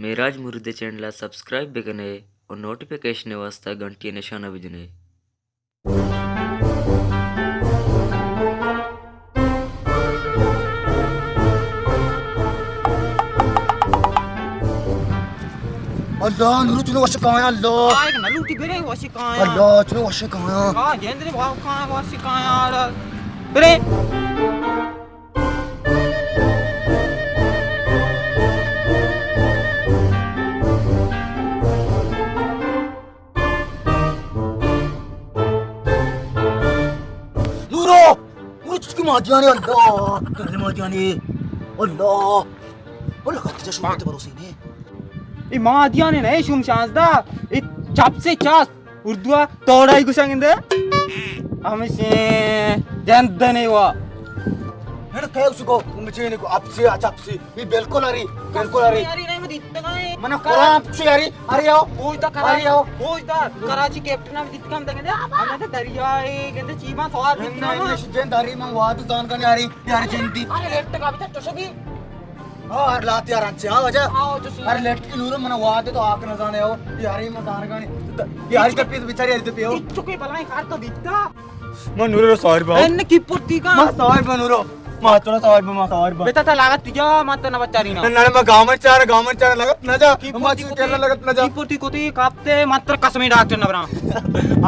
معراج مرید ءِ چینل ءَ سبسکرائب بکن ئے ءُ نوٹیفیکیشن ءِ واستہ گھنٹی ءِ نشان ءَ بجن ئے۔ اللہ، نورو چلو وش کایاں، اللہ۔ آئے نہ لوٹی برے وش کایاں۔ اللہ، چلو وش کایاں۔ آ، جندرے واو کایاں، وش کایاں، برے۔ نورو! نورو چچکی مادیانے، اللہ! کل مادیانے۔ اللہ! اللہ، خط جا شروع تے بھروسے نے۔ اے مادیانے نہ، شوم شانزدہ، اے چپ سے چاس۔ اردو ءَ توڑائی گوشاں گندے۔ ہمیشیں جند نے وا۔ ہڑ کئے اس کو مچینے کو اپسی، اچھا اپسی۔ یہ بالکل اری، بالکل اری۔ اری نہیں، میں دیتا ہے۔ من قرآن اپسی اری، اری آؤ۔ پوج دا کرا-، اری آؤ۔ پوج دا کراچی کیپٹن ہم دیت کم دگنے۔ ہم تو دریا ہے، گندے چیبان سوار نہیں، دیتا نہیں، نا۔ یہ جند اری من واد زان کنی اری، یار جندی۔ ارے لیٹ کا بھی تو شگی۔ ہاں، ہر لات یار انچے، ہاں، واجہ۔ ہاں، جو سن۔ ہر لٹ کی نورو منا واد تو آک نہ زانے ہو۔ یاری ما زانگانی۔ یاری تو پی، بیچاری یاری تو پیو۔ چکے بلائیں کار تو دیتا۔ ما نورو سوار با۔ ان کی پرتی کا؟ ما سوار با نورو۔ ما تو سوار با، ما سوار با۔ بیٹا تا لاگت تجا، ما تو نہ بچاری نا۔ نہ، نہ، ما گامر چار، گامر چار لگت نہ جا۔ کی ما پرتی چو کوتی، کرنا لگت نہ جا۔ کی پرتی کوتی کاپتے، ما تر قسمی ڈاکٹر نہ برا۔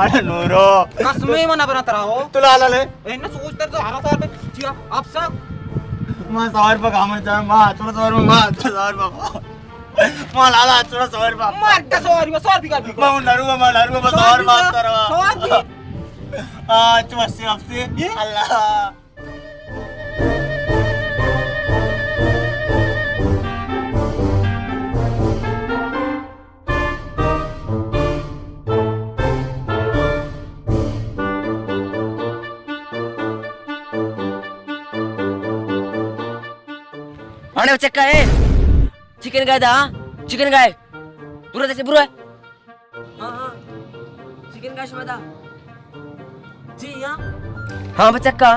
ارے نورو۔ قسمی ما نہ برا ترا ہو۔ تو لالا لے۔ اے نہ سوچ در تو ہرا سال پہ چیا اپسا۔ ما سوار پہ گامن چاہ، ما چورا سوار پہ، ما چورا سوار پہ۔ ما لالا چورا سوار پہ۔ مار کا سوار، ما سوار بھی کر بھی۔ ما نرو، ما نرو، ما سوار پہ ترا۔ سوار بھی۔ آ، چو اسی اپسی۔ یہ؟ اللہ۔ اڑے بچکا اے، چکن گائے دا، چکن گائے۔ برو دسے، برو۔ ہاں، ہاں۔ چکن گائے شما دا۔ جی ہاں۔ ہاں بچکا،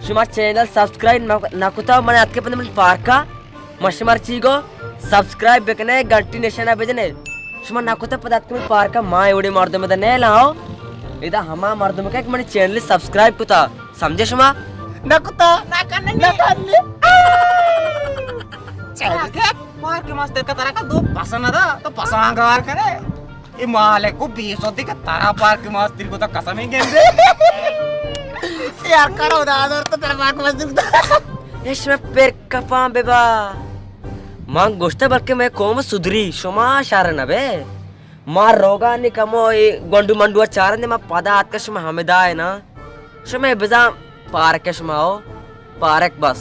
شما چینل سبسکرائب نہ، نہ کتا، من اتکے پند من پارکا، من شما چی گو سبسکرائب بکنے، گھنٹی نشانہ بجنے۔ شما نہ کتا پد اتکے من پارکا، ما ایوڑے مردم دا نہ لاؤ۔ ادا ہما مردم کہ منی چینل سبسکرائب کتا، سمجھے شما؟ نہ کتا؟ نہ کرنے۔ نہ کرنے۔ چاہے کہ پارک مستر کا طرح کا دو پسند دا، تو پسانگار کرے۔ اے مالک کو بیس ہوتی کہ ترا پارک مستر کو تو قسم ہی گندے۔ یار کرو دا، در تو ترا پارک مستر کو۔ اش میں پر کپاں ببا۔ من گوشتہ بلکہ میں قوم سدری، شما شر نہ بے۔ ما روگانی کمو اے گونڈو منڈو چارندے، ما پدا آتکا شما ہمدا ہے نا۔ شما بزاں پارک شما ہو، پارک بس۔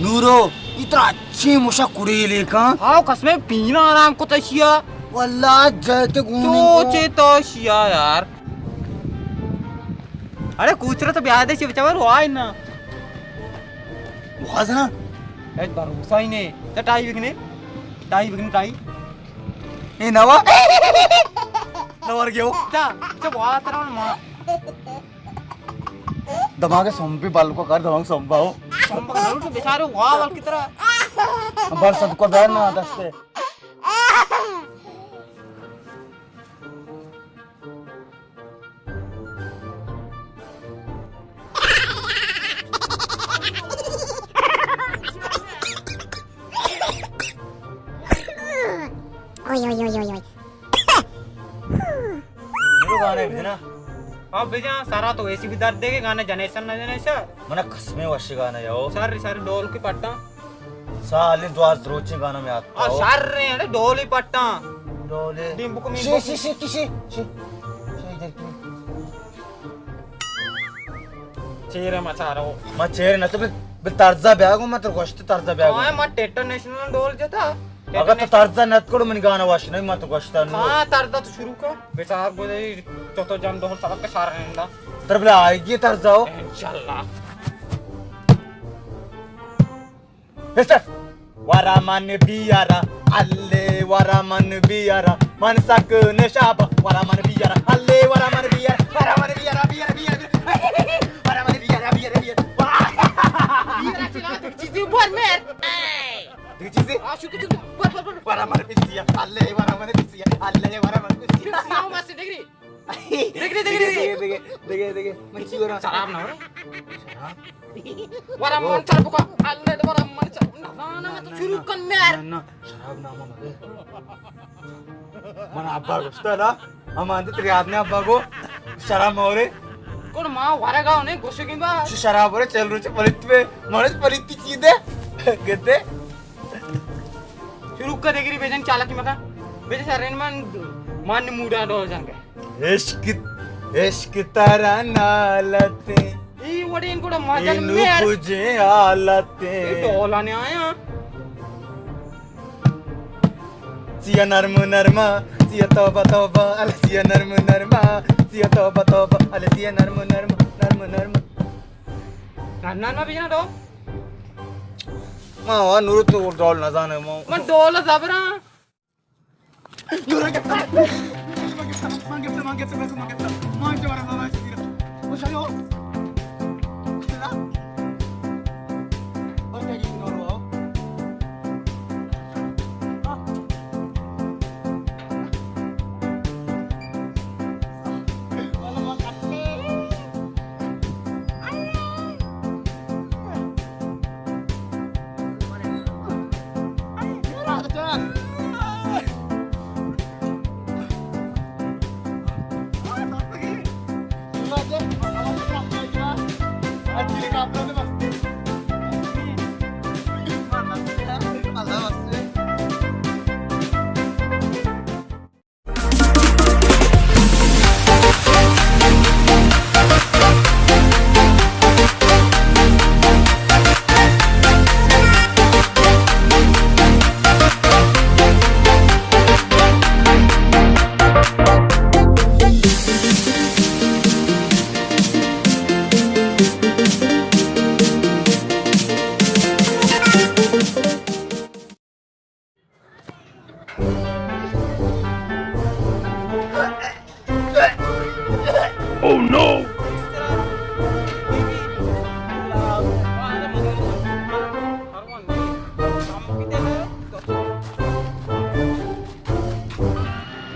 نورو، اتنا اچھی مشا کڑی لیکاں۔ ہاو قسمے پینا آرام کو تشیا۔ واللہ جیتے گونی کو۔ سوچے تو شیا یار۔ ارے کوچرا تو بیادے چی بچا وہ آئی نا۔ واز نا۔ اے بھروسہ ہی نہیں۔ تو ٹائی بکنے۔ ٹائی بکنے ٹائی۔ اے نوا۔ نور گیو۔ چا، چا بہت رہا ما۔ دماغ سمبی بل کو کر، دماغ سمبا ہو۔ سمبا کرو تو بیچارے واہ ول کی طرح۔ بل صدقہ دار نا دستے۔ اوئے، اوئے، اوئے، اوئے، اوئے۔ نورو گانے بجنا۔ ہاں بجا، سارا تو ایسی بھی درد دے کے گانے جنریشن نہ جنریشن۔ منا قسمے وش گانا یو۔ سر، سر ڈول کی پٹا۔ سالے دواز دروچے گانا میں آتا آ، ہو۔ شر رے، اڑے ڈولی پٹاں۔ ڈولے۔ ڈیمبو کو شی، میمبو۔ شی، شی، کی شی، شی۔ شی، ادھر کی۔ چیرے مچارو۔ ما چیرے نہ تو بے، بے طرزا بیا گو، ما تو گوشت طرزا بیا گو۔ ہاں، ما ٹیٹر نیشنل ڈول جتا۔ اگر تو طرزا نت کرو، من گانا واش نہیں، ما تو گوشتا نو۔ ہاں، طرزا تو شروع کر۔ بیچار بولے، تو تو جان ڈول سبق کے سارا نندا۔ تر بلا آئے گی طرزا ہو۔ انشاءاللہ۔ اسٹارٹ۔ ورا من بیارا، الے ورا من بیارا، من سک نشابا، ورا من بیارا، الے ورا من بیارا، ورا من بیارا، بیارا، بیارا، بیارا، ورا من بیارا، بیارا، بیارا۔ بیارا چلا، چیزی بور میر۔ چیزے؟ آ، شکر، شکر۔ بر، بر، بر۔ ورا من پسیا۔ اللہ، ورا من پسیا۔ اللہ، ورا من پسیا۔ پسیا ہوں بس، دیکھ رہی۔ دیکھ رہی، دیکھ رہی۔ دیکھ، دیکھ، دیکھ، دیکھ۔ من چی ورا؟ شراب نہ ورا؟ شراب؟ ورا من چل بکا۔ اللہ، ورا من چل۔ نہ، نہ، نہ، تو شروع کن میر۔ نہ، نہ، شراب نہ من۔ من ابا گوشتا نا، ہم آندے تری آدمی ابا گو، شراب مورے۔ کون ما ورگا نے گوشگی با۔ شراب ورے چل روچ پلیت پہ، مانس پلیتی چیز دے۔ گدے۔ شروع کا دیگری بیجن چالاکی مکا۔ بیجن سرین من، من موڈا ڈول جان گئے۔ عشق، عشق ترا نالتے۔ ای وڑین گوڑا مجن اینو میر۔ کجے حالتے۔ ای ڈولا نے آیا۔ سیا نرم نرما، سیا توبہ توبہ، ال سیا نرم نرما، سیا توبہ توبہ، ال سیا نرم نرما، نرم نرما۔ نرم نرما بجنا ڈول۔ ما وا نور تو ڈول نہ زانے ما۔ من ڈول زبراں۔ نور گپتا۔ من گپتا، من گپتا، من گپتا، من گپتا۔ من گپتا، من گپتا۔ من گپتا، من گپتا۔ Oh no!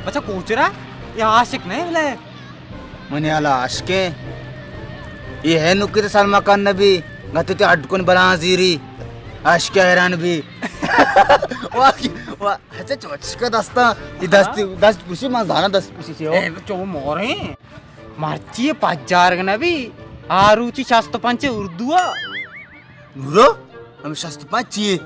اچھا کوچرا، یہ عاشق نہیں بلے؟ منی ہیال ءَ عاشقیں۔ اے ہے نوکی تو سلما کن نبی، گتی تے اڈ کن بلاں زیری، عاشق حیران بی۔ واہ، واہ، اچھا چوچکا دستا، یہ دست، ہاں؟ دست پوشی، من زانا دست پوشی چی ہو۔ اے چو موریں، مرچی پجارگ نبی، آروچی شست و پنچ اردو۔ نورو، ہمیں شست و پنچ چیے؟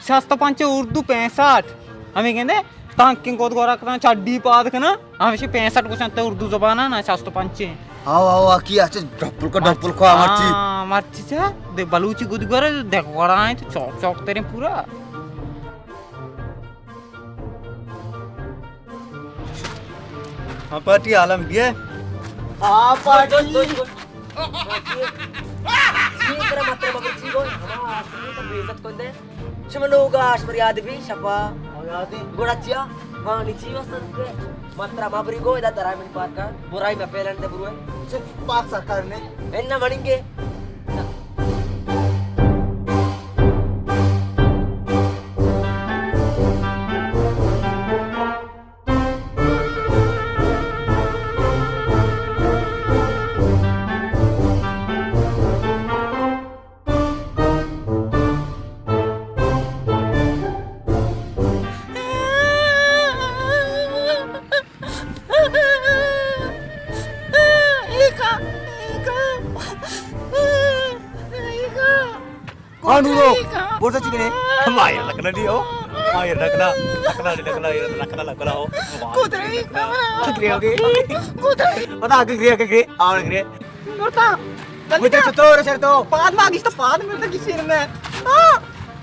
شست و پنچ اردو پینسٹھ۔ ہمیں کہندے تانکیں گود گورا کتاں چڈی پاد کناں، ہمیشی پینسٹھ گوشنت اردو زبان ءَ نا، شست و پنچ ایں۔ آو، آو، آکی اچھا ڈپل کو، ڈپل کو مرچی۔ ہاں، مرچی چا، دے بلوچی گود گورا دے گورا ایں تو چوک چوک تریں پورا۔ ہاں پارٹی عالم گئے۔ ہاں پارٹی۔ چی ترا مطلب اگر چی گو؟ ہما آسمی تو بے عزت کن دے۔ شما لوگ آش پر یاد بی شپا۔ یاد ہے۔ گوڑا چیا؟ ہاں نی چی واسطہ دے۔ مطلب ما بری گو ادا درائے من پارکا۔ برائی میں پہلن دے بروے۔ چھ پاک سرکار نے۔ اینا مننگے۔ ہاں نورو، بول سچی کنے؟ ماہر لکنا نہیں ہو۔ ماہر لکنا، لکنا نہیں لکنا، یہ لکنا لکنا ہو۔ کوترے کا؟ گرے ہو گئے۔ کوترے۔ پتا کہ گرے، کہ گرے، آور گرے۔ نورتا۔ مجھے تو تو رسر تو۔ پاد ما گشت پاد میں تو کسی نے۔ ہاں۔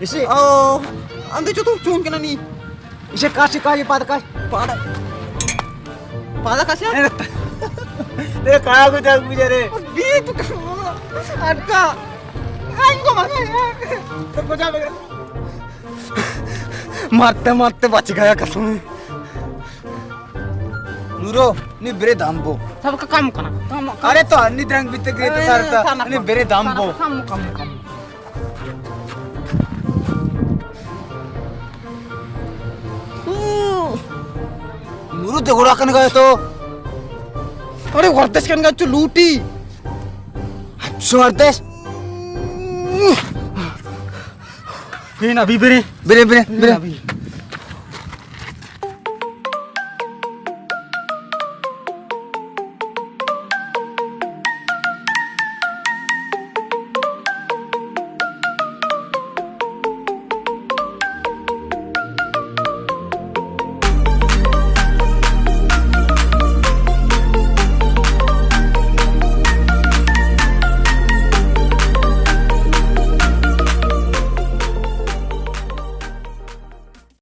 اسی۔ او، اندے چو تو چون کنا نہیں۔ اسے کاشی کاشی پاد کاش۔ پاد۔ پاد کاش؟ تیرے کایا کو جاگ مجھے رے۔ بی تو اٹکا۔ آئی کو مانا۔ تو کجا بگڑا؟ مرتے مرتے بچ گیا قسم۔ نورو، نی برے دم بو۔ سب کا کم کنا، کم، کم۔ ارے تو نی درنگ بیتے گئے تو اے، سارتا، کم، نی کم، برے دم کم، بو۔ کم، کم، کم۔ برو دے گڑا کن گئے تو۔ اڑے وردش کن گئے چو لوٹی۔ اچھو وردش۔ اے نا، ابھی برے۔ برے، برے، برے۔ ابھی۔